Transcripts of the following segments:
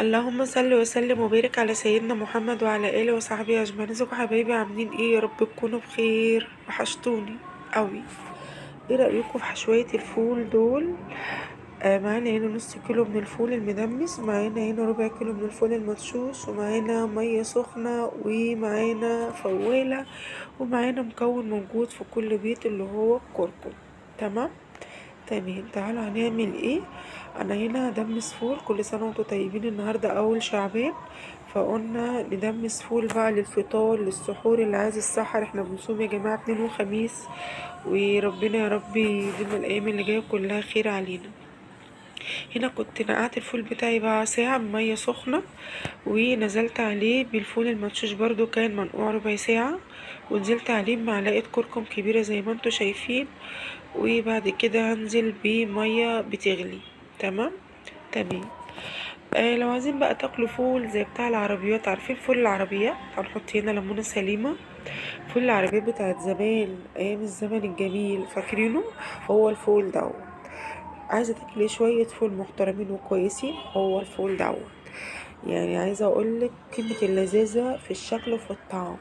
اللهم صل وسلم وبارك على سيدنا محمد وعلى اله وصحبه اجمعين. ازيكم حبايبي؟ عاملين ايه؟ يا رب تكونوا بخير. وحشتوني قوي. ايه رايكم في حشويه الفول دول؟ معانا هنا نص كيلو من الفول المدمس، معانا هنا ربع كيلو من الفول المدشوش، ومعانا مية سخنة، ومعانا فواله، ومعانا مكون موجود في كل بيت اللي هو الكركم. تمام تمام. تعالوا هنعمل ايه. انا هنا هدمس فول. كل سنة وانتم طيبين. النهارده اول شعبان، فقلنا ندمس فول بقى للفطار للسحور اللي عايز السحر. احنا بنصوم يا جماعة اتنين وخميس، وربنا يا رب يديم الايام اللي جاية كلها خير علينا. هنا كنت نقعت الفول بتاعي بقى ساعة بميه سخنة، ونزلت عليه بالفول المدشوش برضو كان منقوع ربع ساعة، ونزلت عليه بمعلقه كركم كبيرة زي ما انتم شايفين، وبعد كده هنزل بميه بتغلي. تمام تمام. لو عايزين بقى تاكلوا فول زي بتاع العربيات، عارفين فول العربيات؟ هنحط هنا ليمونه سليمة. فول العربيات بتاعت زمان، ايام الزمن الجميل، فاكرينه؟ هو الفول دوت. عايزه تاكلي شوية فول محترمين وكويسين، هو الفول دوت. يعني عايزه اقولك قمة اللذاذه في الشكل وفي الطعم.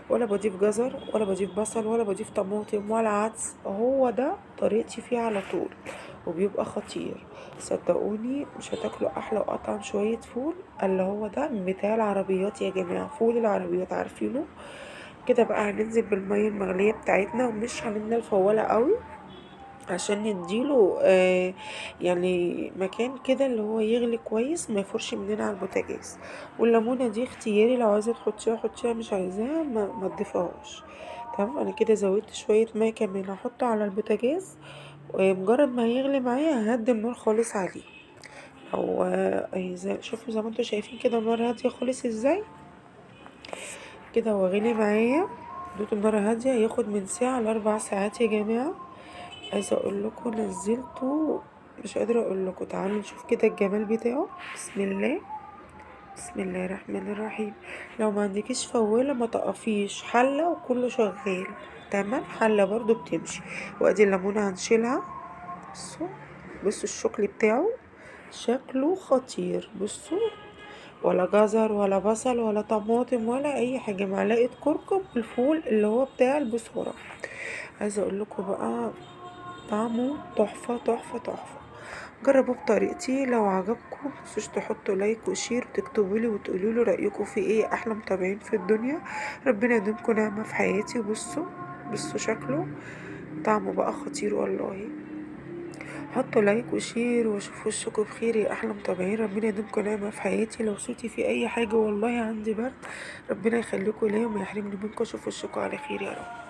ولا بضيف جزر ولا بضيف بصل ولا بضيف طماطم ولا عدس، هو ده طريقتي فيه على طول، وبيبقى خطير. صدقوني مش هتاكلوا احلى واطعم شوية فول اللي هو ده بتاع العربيات يا جماعة. فول العربيات عارفينه كده. بقى هننزل بالمية المغليه بتاعتنا، ومش هنملى الفواله قوي عشان نديله يعني مكان كده اللي هو يغلي كويس، ما يفرش مننا على البوتاجاز. والليمونه دي اختياري، لو عايزه تحطيها حطيها، مش عايزاها ما تضيفهاش. تمام. انا كده زودت شوية مية كمان، هحطه على البوتاجاز، ومجرد ما يغلي معايا ههدي النار خالص عليه. او شوفوا زي ما انتوا شايفين كده النار هادية خالص ازاي كده. هو غلي معايا، دوت النار هادية، ياخد من ساعة لاربع ساعات يا جماعة. عايزه اقول لكم نزلته مش قادرة اقول لكم. تعالوا نشوف كده الجمال بتاعه. بسم الله، بسم الله الرحمن الرحيم. لو ما عندكيش فواله ما تقفيش، حله وكله شغال. تمام. حله برضو بتمشي. وادي الليمونه هنشيلها. بصوا بصوا الشكل بتاعه، شكله خطير. بصوا، ولا جزر ولا بصل ولا طماطم ولا اي حاجة، معلقه كركم الفول اللي هو بتاع البصاره. عايزه اقول لكم بقى طعمه تحفة تحفة تحفة. جربوه بطريقتي، لو عجبكم متنسوش تحطوا like و share وتكتبوا لي وتقولوا لي رايكم في ايه. احلى متابعين في الدنيا، ربنا يديمكم نعمه في حياتي. بصوا بصوا شكله، طعمه بقى خطير والله. حطوا like و share واشوف وشكم بخير يا احلى متابعين. ربنا يديمكم نعمه في حياتي. لو صوتي في اي حاجة والله عندي برد، ربنا يخليكم ليا وما يحرمني منكم. اشوف وشكم على خير يا رب.